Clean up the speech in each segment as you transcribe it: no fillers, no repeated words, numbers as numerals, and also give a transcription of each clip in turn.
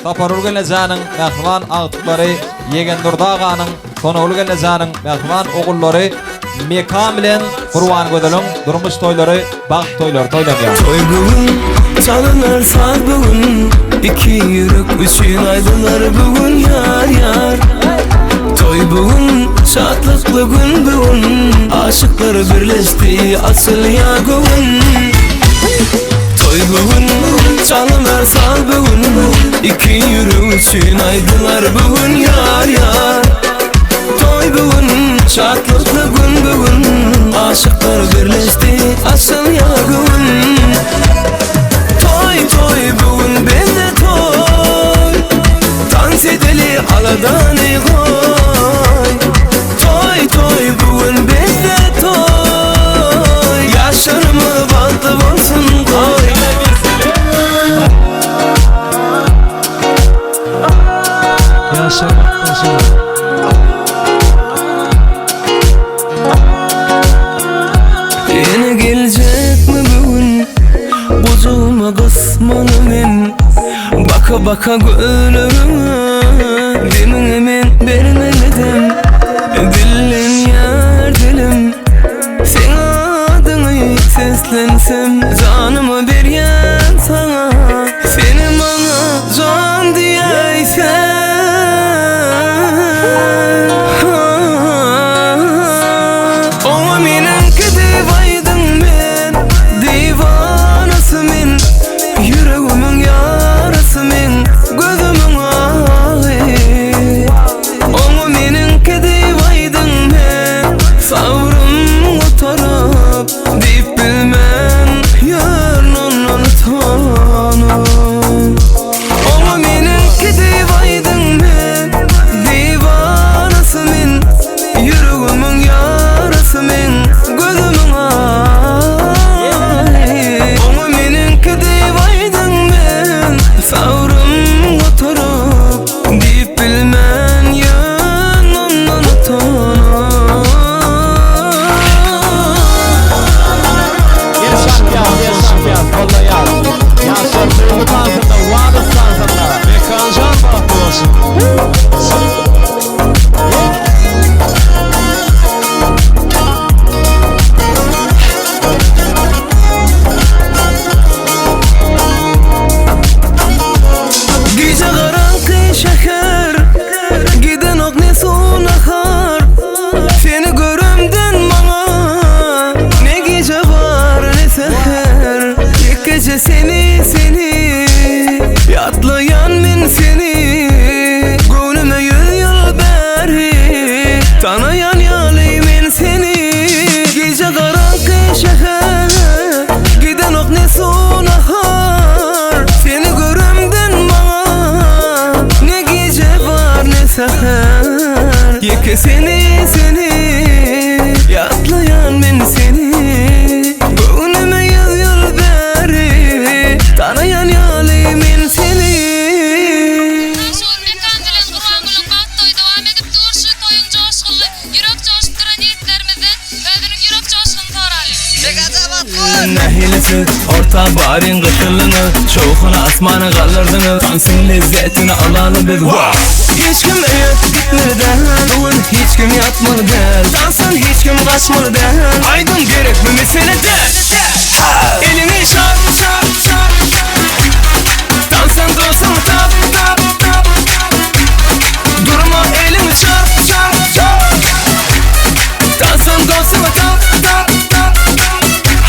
Sapargül gelnejäniň mähriban agtyklary Ýegendurdy aganyň, Sonagül gelnejäniň mähriban ogullary Mekan bilen Gurbangözeliň durmuş toýlary, bagt toýlary toýlanýar. Toý bu gün, çalynar saz bu gün, Iki ýürek üçin aýdylar bu gün ýar ýar. Toý bu gün, şatlykly gün bu gün, Aşyklar birleşdi, açylýar göwün. Toý bu gün, çalynar saz bu gün, Iki ýürek üçin aýdylar bu gün ýar ýar. Toý bu gün, şatlykly gün bu gün, Aşyklar birleşdi, açylýar göwün. Toý toý bu gün bizde toý, Tans edeli aladany goý. Toý toý bu gün bizde toý, Ýaşlarymyz bagtly bolsun goý. Ýaşlar bagtly bolsun. Ýene geljekmi bu gün Gujagyma gysmaly men Baka baka gözleriňe Demiňe men bermeli dem Dillenýär dilim Seň adyňy seslensem Janymy berýän saňa Seni maňa jan diýäýseň Oňa meniňki diýip aýdyň men Diwanasy men Ýüregimiň ýarasy men Gözümiň agy Oňa meniňki diýip aýdyň men Sabrym gutaryp Diýip bilmen Ýörün ondan utanyp Oňa meniňki diýip aýdyň men Diwanasy men Ýüregimiň ýarasy men Gözümiň agy Oňa meniňki diýip aýdyň men Sabrym gutaryp Diýip bilmen ýön ondan utanyp. Gel şampýan, gel şampýan, goldaýas. Ýaşlar duýgy tansynda, wada stansynda. Mekanjan bagtly bolsun. Gije garaňky şäher, Gidenok ne suw nahar. Seni göremden maňa Ne gije bar ne säher. Ýekeje seni seni Ýatlaýan men seni Göwnüme ýüz ýyl bäri Tanaýan ýaly men seni Gije garaňky şäher Gidenok ne suw nahar Seni göremden maňa Ne gije bar ne säher Ýeke seni seni Ýatlaýan men seni Göwnüme ýüz ýyl bäri Tanaýan ýaly men seni. Daşoguz Mekan bilen Gurbangülüň bagt toýy dowam edip dur. Şu toýuň joşgunly, ýürek joşup duran ýigitlerimizden özüniň ýürek joşgunyny soraly. Nähili siz orta baryň gysylyňyz Şowhuny asmana galdyrdyňyz Tansyň lezzetini alaly biz Wah! Hiç kim öýe gitmeli däl Bu gün hiç kim ýatmaly däl Tansdan hiç kim gaçmaly däl Aýdym gerekmi mesele däl Eliňi çarp çarp çarp Tansdan dostuňy tap tap tap Durma eliňi çarp çarp çarp Tansdan dostuňy tap tap tap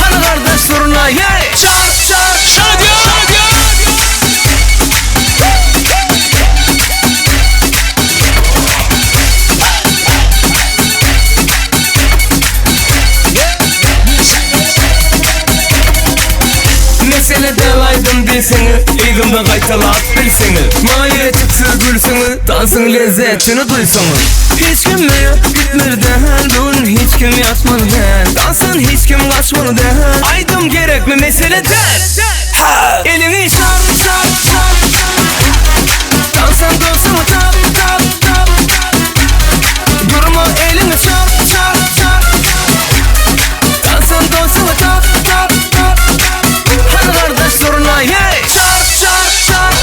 Hany gardaş zurna ýeý Çarp çarp Şadyýan! Mesele däl aýdym diýseňiz Yzymda gaýtalap bilseňiz Maňa ýetip siz gülseňiz Tansyň lezzetini duýsaňyz Hiç kim öýe gitmeli däl Bu gün hiç kim ýatmaly däl Tansdan hiç kim gaçmaly däl Aýdym gerekmi mesele däl Eliňi çarp çarp çarp Tansdan dostuňy tap tap tap Durma eliňi çarp çarp çarp Tansdan dostuňy tap tap tap Hany gardaş zurna ýeý Çarp çarp çarp.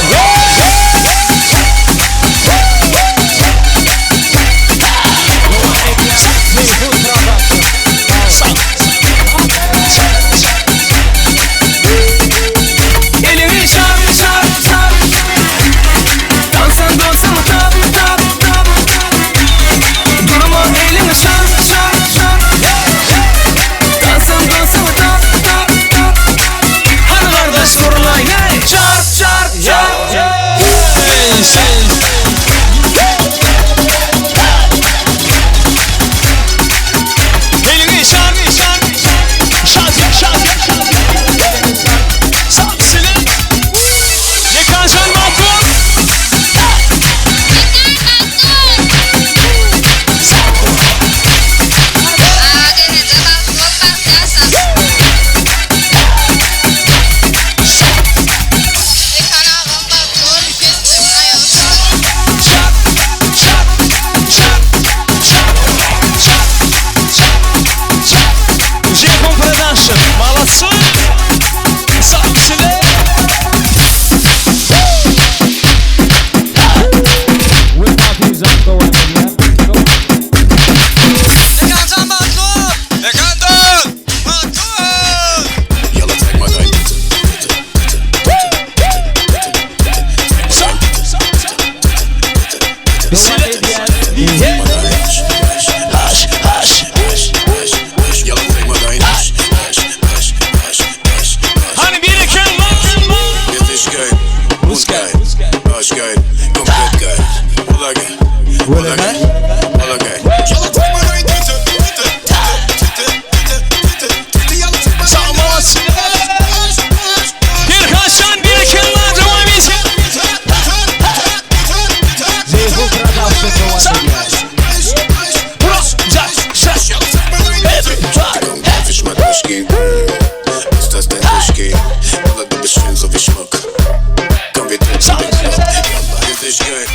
Tüweleme. Bir haşan bir kennar dowam edýär. Jeýhu Production dowam edýär. Darf ich mal durchgehen? Ist das denn durchgehen? Wallah, du bist schön so wie Schmuck. Komm, wir tanzen den Club. Yalla, Gesicht geil.